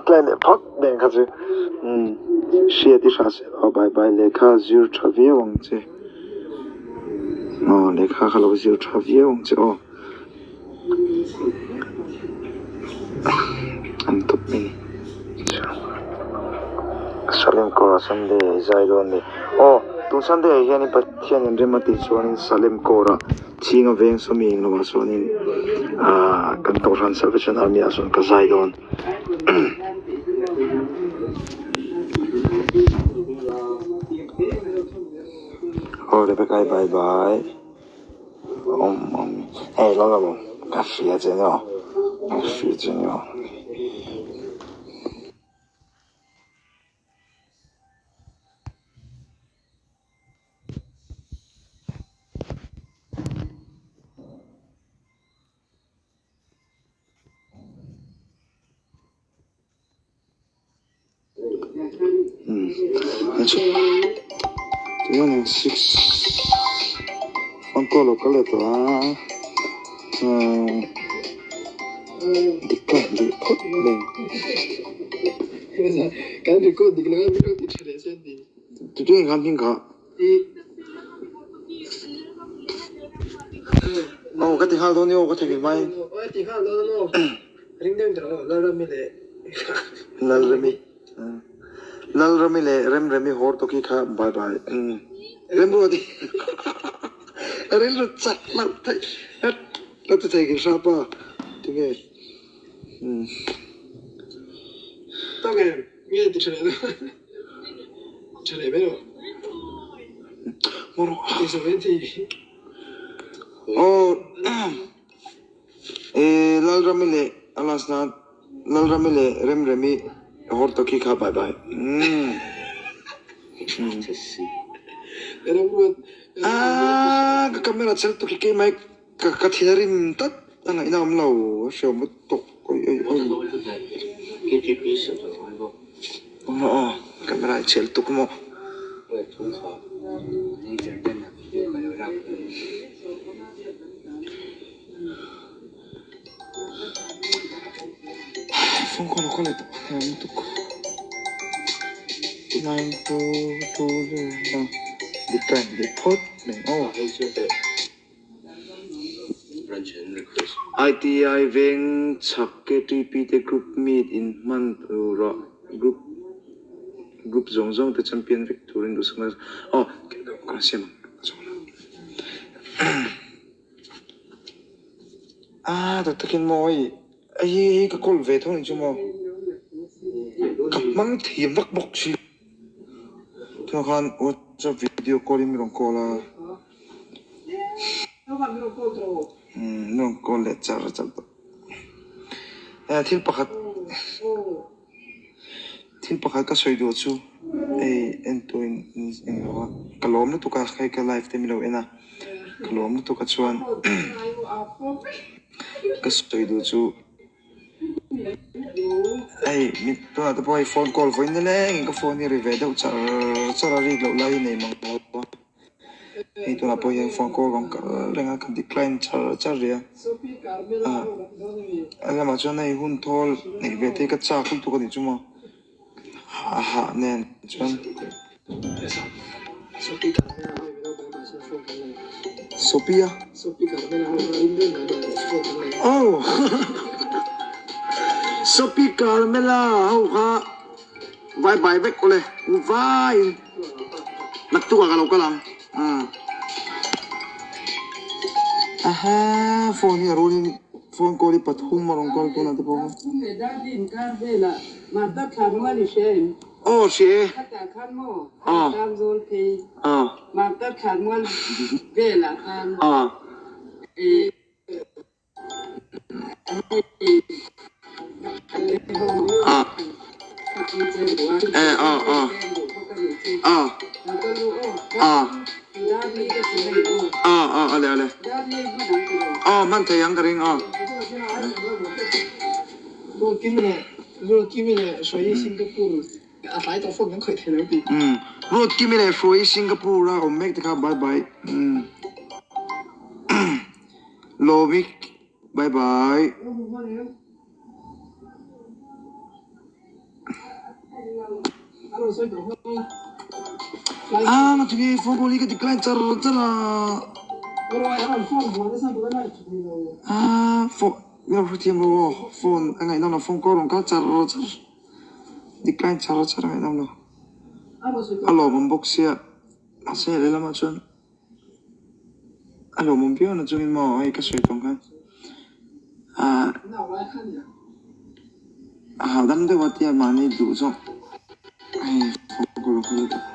decline leh phawt nen kha chu umm hriat i hra se aw bye bye lehkha zir tha viau ang che aw lehkha kha lo zir tha viau ang che aw an tawp mai ni Salem kawrah Sunday ah i zai dawn a ni aw tun Sunday ah hian Pathian in rem a tih chuanin Salem kawrah Chhinga veng sawmi eng lamah chuanin ahh kan Kohhran Salvation Army ah sawn ka zai dawn. Aw Rebecca i bye bye awm awm hei lo lo ka hria che nia aw ka hria che nia aw. Chuan six phone call lo kal leh tawh a dik ka duh phawt mai. Tukin khan hming kha. Aw ka ti nghal dawn nia aw ka thei ve mai. Lalremi Lalremi leh Remremi hawr tawki kha bye bye Remruati rilru chak loh theih la ti thei khin hra pa tinge Aw e Lalrami leh a last na Lalrami leh Remremi hawr tawk hi kha bye bye Aaa ka camera chel tuk hi keimah hi ka thin a rim tlat a ngaihna awm lo a hreawm lutuk oi oi oi Aw camera i chel tuk maw. Phone call a call leh tawh a lutuk 9 2 2 0 decline leh phawt mai aw. ITI veng chhak KTP te group meet in hman turah group group zawng zawng te champion vek turin duhsakna aw ka siam ang. Ah tak takin maw hei hei hi ka call ve tho ni chu maw ka hmang thiam vak bawk si tunah khan whatsapp video call in min rawn call a umm min rawn call leh char char tawh eh thil pakhat. Thil pakhat ka sawi duh chu hei entu in eng lo a, ka lawm lutuk a hei ka live te min lo en a, ka lawm lutuk a chuan ka sawi duh chu hei mi tunah te pawh hei phone call vawiin nileng in ka phone hi ri ve deuh char char a rik loh lai hi nei mang lo a. Hei tunah pawh hian phone call rawn kal reng a ka decline char char rih a ah a lamah chuan hei hun thawl neih ve te hi ka chak lutuk a nih chu maw a hah nen chuan Sophia oh Sophie Carmela ho kha vai bai vek awle vaiin. Naktuk ah ka lo kal ang. Umm. Aha, phone hi a rual in phone call hi pathum a rawn call tun ah te pawh kha. Aw hria e. Aw. Aw. Aw. Hman thei ang ka ring aw. Ruat Kimi leh Hruai Singapore a awm mek te kha bye bye. Lawmik bye bye. Ah, nga tinge phone call hi ka decline char char a. Ah, phone ka hrethiam lo aw. Phone a ngaihnawm lo, phone call rawn kal char char. Decline char char a ngaihnawm lo. A lawmawm bawk sia, mahse lehlamah chuan a lawmawm viau na chungin maw hei ka sawi tawng khan ah a hahdam deuh a tia mahni duh zawk hei phone call rawn kal tawh.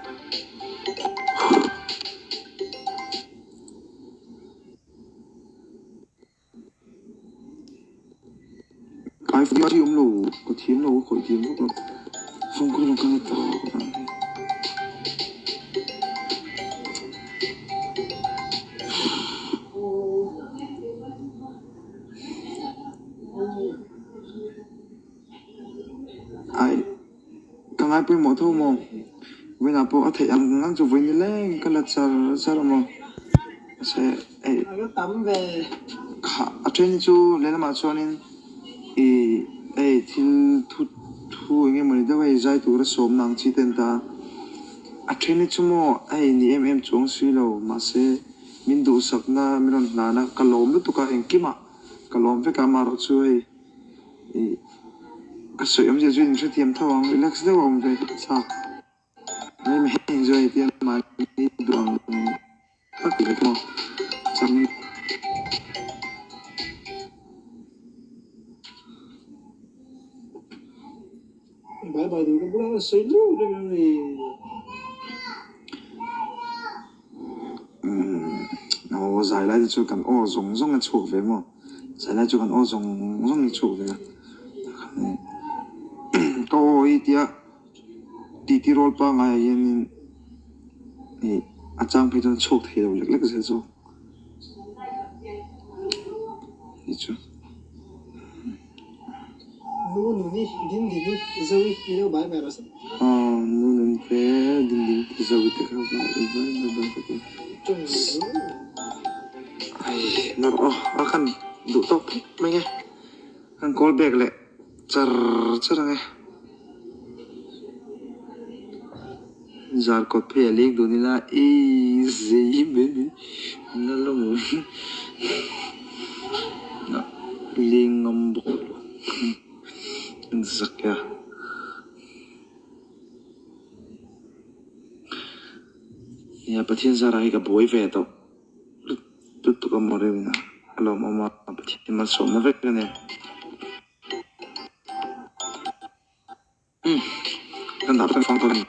Kai hi awm lo, ka thiam lo, ka khawih thiam vak lo. Phone call rawn kal tawh ka vang hi. Ai, ka ngai pawimawh tho maw? Vawiinah pawh a theih ang ang chu vawiin nileng ka la char char a maw? Mahse hei kha a then hi chu lehlamah chuanin ih hei thil thu thu eng emawni deuh hei zai tura sawmna ang chi te an ta a, a then hi chu maw hei ni em em chuang si lo mahse min duhsakna min rawn hlan a ka lawm lutuk a engkimah ka lawm vek a amaherawhchu chu hei. Ih ka sawi awmzia chu in hrethiam tho ang relax deuh a awm ve ka chak mai mai heng chu hei tia mahni duh ang tak tih vek maw chang Bai bai duh ka bulah sawi luh luh em ni. Umm aw zai lai te chu kan aw zawng zawng a chhuak ve maw zai lai chu kan aw zawng zawng a chhuak ve a ka aw hi tia titi rawl pangngai ah hianin ih a chang phei chuan a chhuak thei lo lek lek zel zawk tih chu. Nu Nuni, Din Dini, Zoe i lo bai mai rawh se. Aw, Nu Nun te, Din Din te, Zoe te kha bai bai mai bai ka ti. Ai, nawrh aw, a khan duh tawk phawt mai nge. Kan call back leh char char ang e. Zarkawt phei a leng dun ila i zei mai mai na la maw leng ngam bawk lo an zak a. Nia Pathian zara hi ka buai ve tawh lutuk a maw reuhin a lawmawm a Pathian malsawmna vek a nia. Kan dah vek fang tawh a ni.